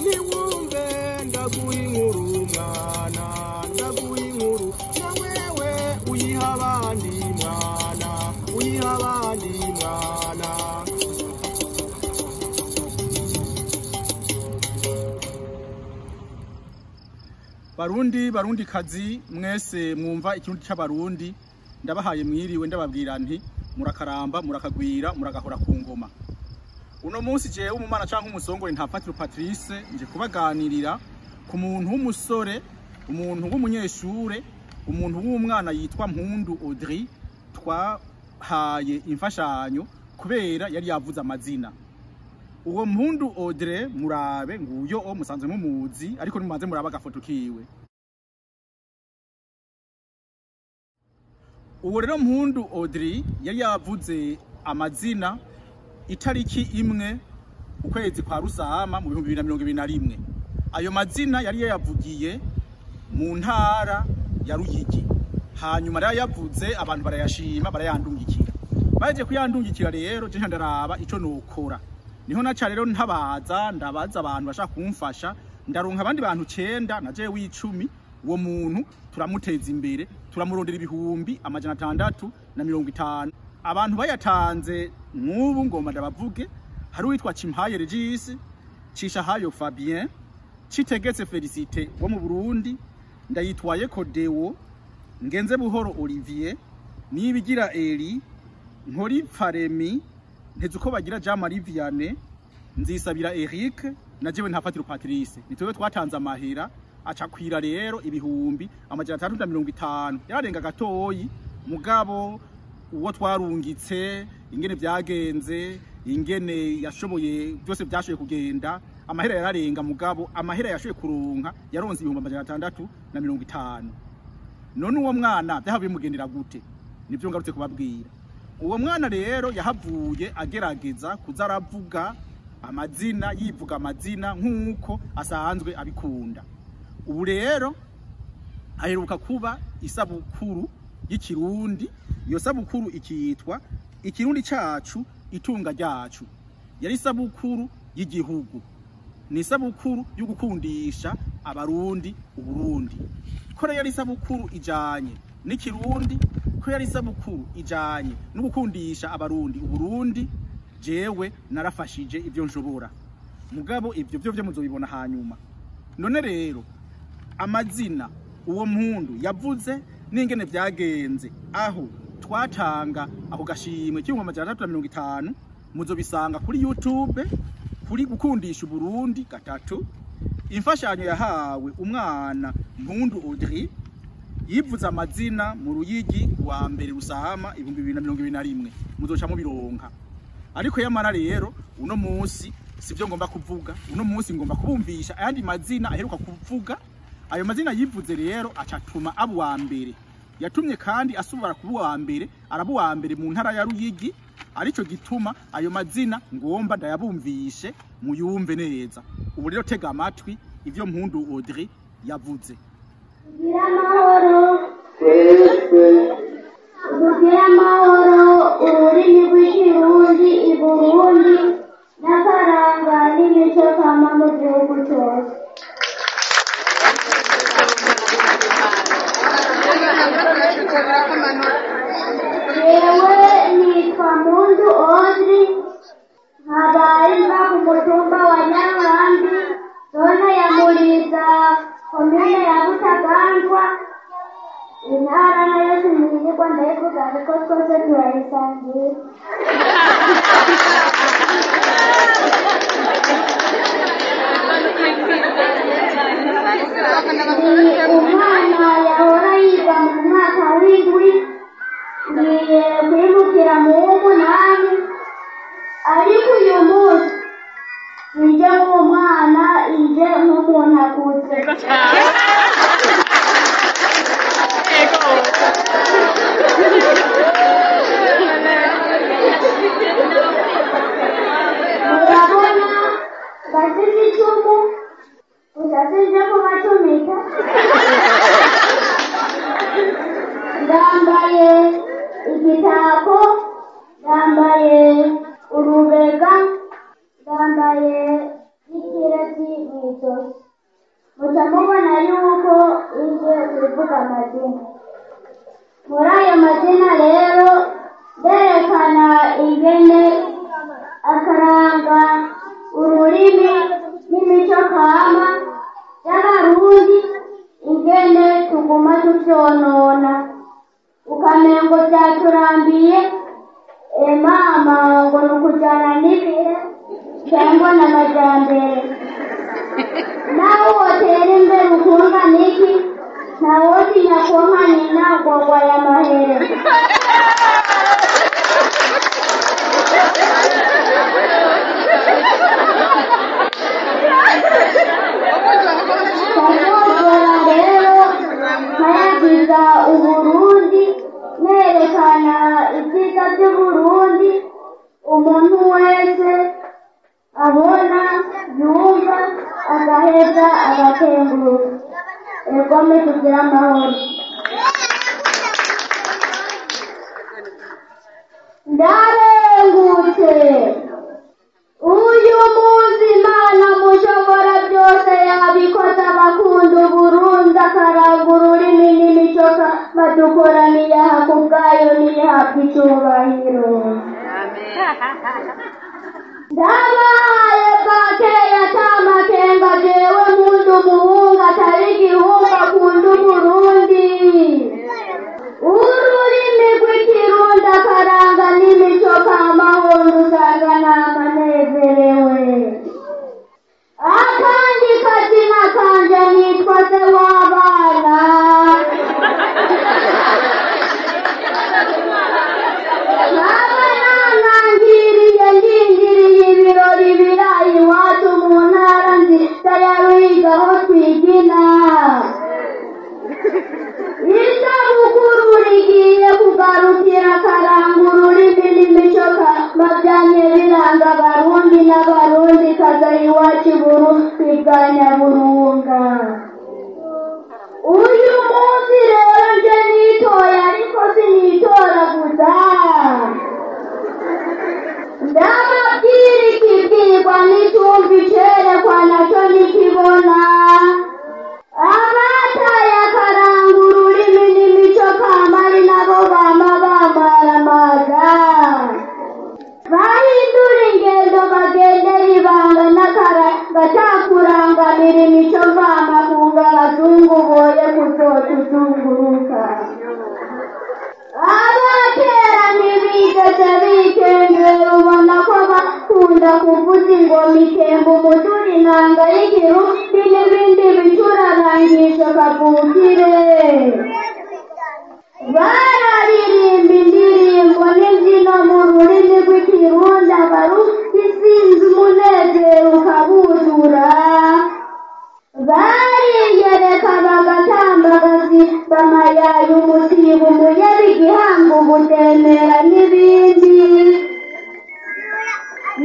Niwumve ndaguha inkuru mwana, ndaguha inkuru na wewe uyiha abandi mwana, uyiha abandi mwana. Barundi, barundi kazi mwese mwumva ikirundi c'abarundi, ndabahaye mwiriwe, ndababwira nti murakaramba, murakagwira, muragahora ku ngoma. Uno munsi jewe umumana canke umusongore Ntafatiro Patrice nje kubaganirira ku muntu w'umusore, umuntu w'umunyeshure, umuntu w'umwana yitwa Mpundu Audrey twahaye imfashanyo kubera yari yavuze amazina. Uwo Mpundu Audrey murabe nguyo o musanzwe mumuzi, ariko nimubanze murabe agafoto kiwe. Uwo rero Mpundu Audrey yari yavuze amazina itariki 1 ukwezi kwa Rusama mu 2021. Ayo mazina yari yayavugiye mu ntara ya Ruyigi. Hanyuma rero yavuze abantu barayashima, barayandungikira. Baje kuyandungikira rero je ndaraba ico nokora. Niho naca rero ntabaza, ndabaza abantu bashaka kumfasha, ndaronka abandi bantu 9 na jewe 10. Uwo muntu turamuteza imbere, turamurondera 650,000. Abantu bayatanze nk'ubu ngomba ndabavuge, hari uwitwa Chimpaye Regis, Cishahayo Fabien, Citegetse Felicite wo mu Burundi, Ndayitwaye Kodeo, Ngenze Buhoro Olivier, Nibigira Eli, Nkori Faremi, Ntezuko bagira Jean Marie Vianney, Nzisabira Eric na jewe Ntafatiro Patrice. Nitwe twatanze amahera acakwira rero 650,000. Yararenga gatoyi, mugabo uwo twarungitse ingene vyagenze, ingene yashoboye byose byashoboye kugenda, amahera yararenga, mugabo amahera yashoboye kuronka yaronse 650,000. None uwo mwana byahavuye mugendera gute? Nivyo ngarutse kubabwira. Uwo mwana rero yahavuye agerageza kuza aravuga amazina, yivuga amazina nkuko asanzwe abikunda. Ubu rero aheruka kuba isabukuru y'ikirundi, iyo sabukuru ikitwa ikirundi cacu itunga ryacu. Yari isabukuru y'igihugu, ni isabukuru yo gukundisha abarundi uburundi. Ko rero yari isabukuru ijanye n'ikirundi, ko yari isabukuru ijanye no gukundisha abarundi uburundi, jewe narafashije ivyo nshobora. Mugabo ivyo byo muzobibona hanyuma. None rero amazina uwo Mpundu yavuze n'ingene vyagenze aho twatanga ako gashimwe k'650,000 muzobisanga kuri YouTube kuri gukundisha uburundi 3. Imfashanyo yahawe umwana Mpundu Audrey yivuze amazina mu Ruyigi wa mbere Rusama 2021, muzoca mubironka. Ariko yamara rero uno munsi sivyo ngomba kuvuga, uno munsi ngomba kubumvisha ayandi mazina aheruka kuvuga. Ayo mazina yivuze rero acatuma abo wa mbere. Yatumye kandi asubira kuba uwa mbere, araba uwa mbere mu ntara ya Ruyigi. Arico gituma ayo mazina ngomba ndayabumvishe muyumve neza. Ubu rero tega amatwi ivyo Mpundu Audrey yavuze. Kugira amahoro twese, kugira amahoro ururimi rw'ikirundi i Burundi n'akaranga n'imico kama mu gihugu cose. Jewe nitwa Mpundu Audrey, nkabaye mba ku mutumba wa Nyankambi, zone ya Muriza, komine ya Butaganzwa, intara nayo sinirirwa ndayivuga ariko twese turayisangiye. Ni umwana yahora yiga mu mwaka w'indwi, ngiye kwimukira mu w'umunani, ariko uyu munsi nje nk'umwana, nje nk'umuntu akuze. Murabona basize icumu, gusa sinje kubacumita. Ndambaye igitako, ndambaye urubega, ndambaye n'ikirezi. mw'izosi. Muca mubona yuko ije kuvuga amazina. Muri ayo mazina rero berekana ingene akaranga ururimi n'imico kama y'Abarundi, ingene tuguma tuvyonona ukamengo vyaturambiye. Mama ngo ni ukujana n'ibihe cyangwa n'amajyambere, nawe wotera imbere ukungana iki? Ntawotinya konka nyina ngo agwaye amahere. Ndazogora rero nkayagiza Uburundi, nerekana ibyiza by'Uburundi, umuntu wese abona yumva agaheza agakenguruka. Egome kugira amahoro. Ndarengutse uyu munsi, Imana mushobora byose yabikoze, abakunda Uburundi akaranga ururimi n'imico badukoraniye aha ku bwayo, nihabwa icyubahiro. Ndabahaye pakeya atamakenga, jewe nkunda umuhungu atari igihungu, akunda Uburundi, ururimi rw'Ikirundi, akaranga n'imico kamahondo, usanga namanezerewe. Akandi kazina kanje nitwa se w'abana. Nkaba nanangiriye ndindiriye ibirori birayi iwacu mu ntara nziza ya Ruyigi aho twigina. Isabukuru rigiye kugarukira akaranga ururimi n'imico kama biranga Abarundi n'Abarundi kaza iwacu i Burundi bwa Nyaburunga. Uyu munsi rero nje nitoye, ariko sinitora gusa, ndababwira ikibwirwa n'icyumva icerekwa naco nikibona. Abataye akaranga ururimi n'imico kama ari nabo bama bamaramaza, bahindura ingendo, bagendera ibanga n'akaranga atakurangamira imico mvamakungu, abazungu boye kuzotuzunguruka. Abakera ntibigeze bikengera, ubona ko bakunda kuvuza ingoma, ikemba, umuduri, inanga y'ikirundi n'ibindi bicurarangisho kavukire. Bararirimba indirimbo n'imbyino mu rurimi rw'Ikirundi, Abarundi sinzi umunezero ukabuzura. Bariyereka bagatamba, bagasiba amayayi, umusibo, umuyebe, igihango, ubudemera n'ibindi.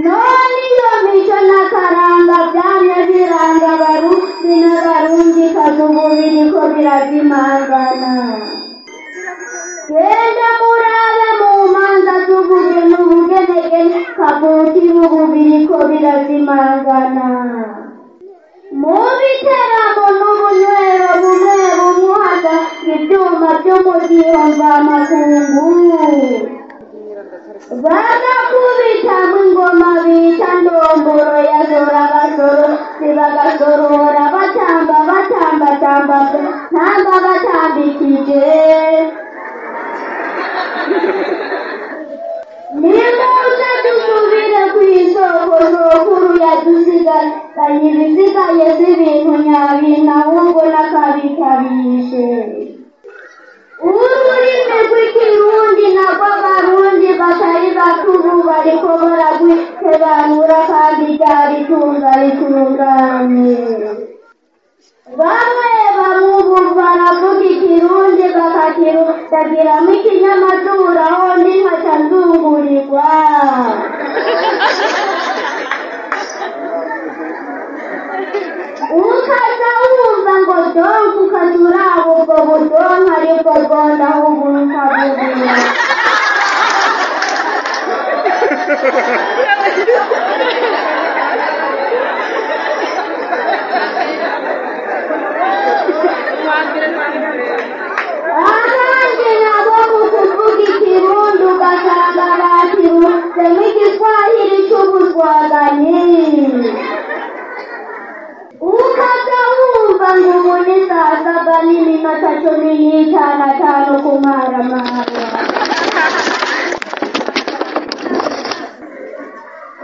None iyo mico n'akaranga byamye biranga Abarundi n'Abarundikazi ubu biriko birazimangana. Genda murabe mu manza z'ubugeni, ubugenegene kavukire ubu biriko birazimangana. Mu biteramo n'ubunywero bumwe bumwe uhasanga ibyuma by'umudiho mvamakungu, bagakubitamo ingoma bita ndomboro ya zora basoro, bagasorora batamba batambatamba tamba batambikije. Nimuze dusubire ku isoko sokuru yadusigaranye, ibisigaye si ibintu nyabintu ahubwo n'akabikabishe. Ururimi rw'Ikirundi narwo Abarundi batari bakuru bariko baragwitebanura, kandi ryari itunga ritunganye. Bamwe bamwe ubu baravuga Ikirundi bakakirundagiramo ikinyamazuru, aho ndi nkaca nzungurirwa. Ukaza wumva ngo donka, ukaza uraba ubwo budonka aribwo bwonda ahubwo ukabubura. iminota 15 atanu kumaramara.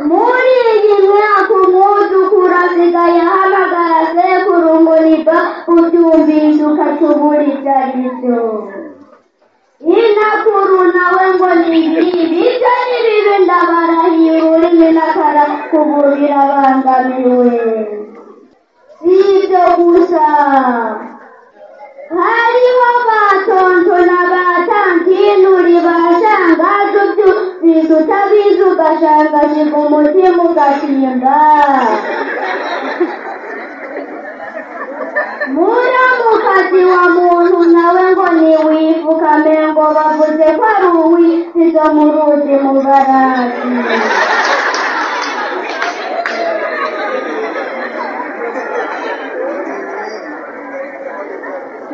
Muri iyi myaka umwuzukuru asigaye ahamagara sekuru ngo ni ba, ubyumvise ukacubura ibyo ari byo. Inakuru nawe ngo ni bibi, ibyo ni bibi ndabarahiye, ururimi n'akara kubu birabangamiwe. Si ibyo gusa, hariho ba tonto na ba tantinuri ba shangazi, ubyumvise utabizi ugashangashiga umutima ugasimba. Muramukazi wa muntu nawe ngo niwifukame, ngo bavuze ko ari uwisizo mu ruzi mu barazi.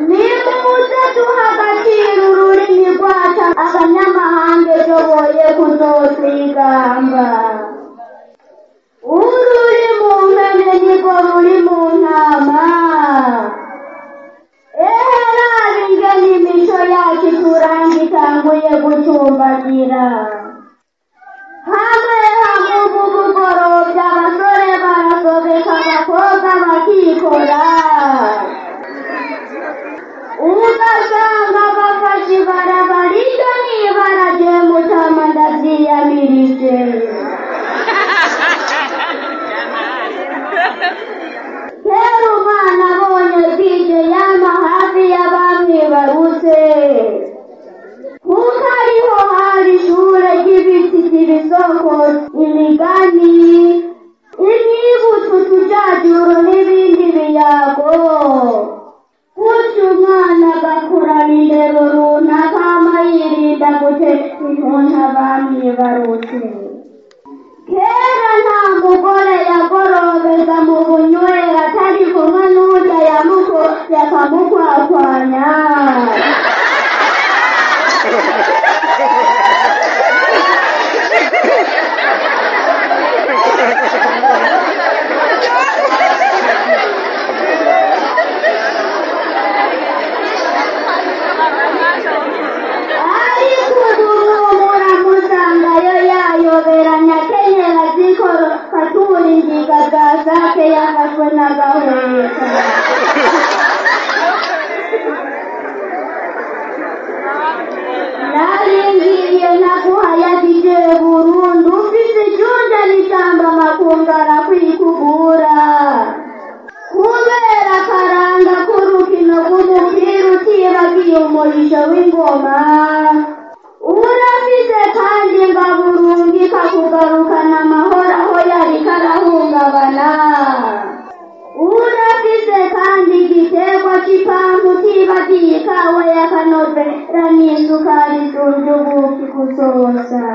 Nimuze duha agaciro ururimi rwacu, abanyamahanga ejo boye kuzotwigamba. Ururi mu mpene nirwo ruri mu ntama. Ehe raba ingene imico yacu ituranga itanguye gucumbagira. Hamwe hamwe ubu bugorovye abasore barasobeka abakobwa bakikora. Ugasanga bafashe ibarabara iryo n'ibara je mutama ndavyiyamirije. Kera umwana abonye bwije yama hafi y'abamwibarutse, kuko ariho hari ishure ry'ibiti ry'ibisoko, imigani, imyibutso, utujajuro n'ibindi biyago. Gutyo umwana agakurana indero runaka hama yirinda gutera intuntu abamwibarutse. Kera nta mugore yagorobeza mu bunywero atari kumwe n'urya yamukoye akamukwakwanya. Ariko ubu muramusangayo yayoberanya akenyera zikoro katura ingiga bwa sake yafashwe n'agahweka. Naringiye naguhayagije burundu, ufise ijunja n'ijambo amakungu arakwikubura. Kubera akaranga k'urukino rw'umupira utibagiye umurisho w'ingoma. Urafise kandi ngaburungika kugarukana amahoro aho yariko arahungabana. Urafise kandi igiterwa c'ipampa utibagiye ikawa y'akanovera n'isukari isumvya ubuki gusosa.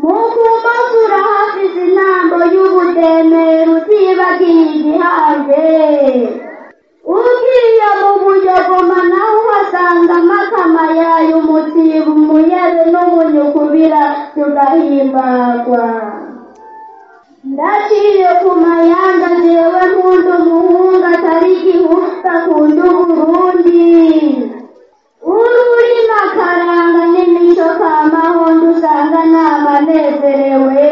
Mu kumoso urahafise intambo y'ubudemera utibagiye igihange. Ugiye mu Buyogoma naho uhasanga amakama yayo, umutsibo, umuyebe n'umunyukubira tugahimbagwa. Ndaciye ku mayanga jewe nkunda umuhungu atari igihugu akunda Uburundi. Ururimi akaranga n'imico kamahondo usanga namanezerewe.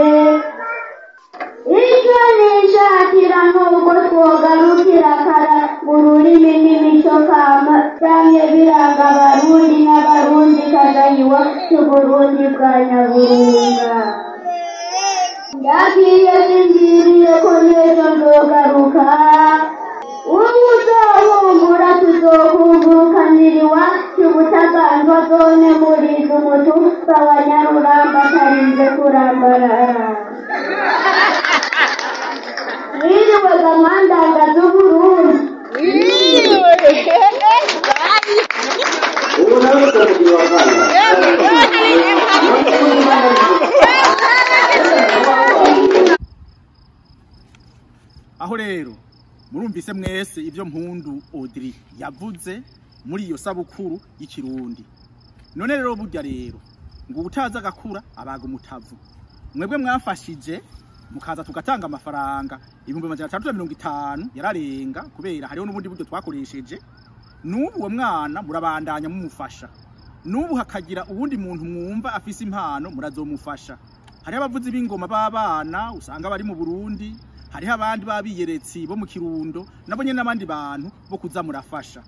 Icyo nishakira nuko twogarukira kara ururimi n'imico kama canke biranga Abarundi n'Abarundi kaza iwacu Burundi bwa Nyaburunga. Ndagiye singiriye ko n'ejo nzogaruka. Ubu uzohumbura tuzokumbukanira iwacu Butaganzwa zone murizo umutumba wa Nyaruramba atarinze kurambarara. Mwiriwe ga mwandanga z'Uburundi. Ubu nawe utamugira wa kana. Aho rero murumvise mwese ibyo Mpundu Audrey yavuze muri iyo sabukuru y'ikirundi. None rero burya rero ngo utaza agakura abaga umutavu. Mwebwe mwafashije mukaza tugatanga amafaranga 650,000 yararenga, kubera hariho n'ubundi buryo twakoresheje. N'ubu uwo mwana murabandanya mumufasha, n'ubu hakagira uwundi muntu mwumva afise impano, murazomufasha. Hariho abavuzi b'ingoma b'abana usanga bari mu Burundi, hariho abandi b'abiyeretsi bo mu Kirundo, nabo nyene n'abandi bantu bo kuza murafasha.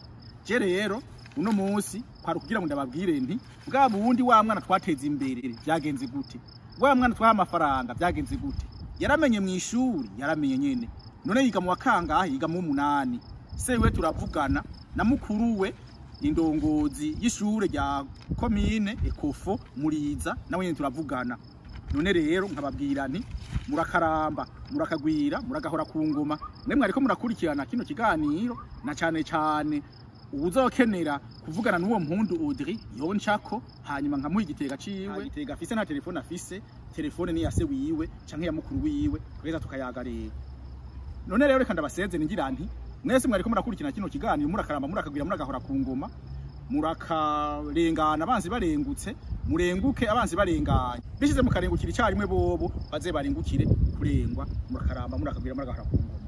Je rero uno munsi kwari kugira ngo ndababwire nti bwa bundi wa mwana twateza imbere byagenze gute, wa mwana twaha amafaranga byagenze gute, yaramenye mu ishuri, yaramenye nyene, none yiga mu wa kangahe? Yiga mu 8. Se we turavugana na mukuru we indongozi y'ishure rya komine Ekofo Muriza, nawe nyene turavugana. None rero nkababwira nti murakaramba, murakagwira, muragahora ku ngoma. Mwe mwariko murakurikirana kino kiganiro, na cane cane uwuzokenera kuvugana n'uwo Mpundu Audrey yoncako, hanyuma nkamuha igitega ciwe. Igitega afise nta telefone afise, telefone ni ya se wiwe canke ya mukuru wiwe, tugeza tukayaga rero. None rero reka ndabasezere ngira nti mwese mwariko murakurikirana kino kiganiro, murakaramba, murakagwira, muragahora ku ngoma, murakarengana abanzi barengutse, murenguke abanzi barenganye, bishize mukarengukira icarimwe, bobo baze barengukire kurengwa. Murakaramba, murakagwira, muragahora ku ngoma.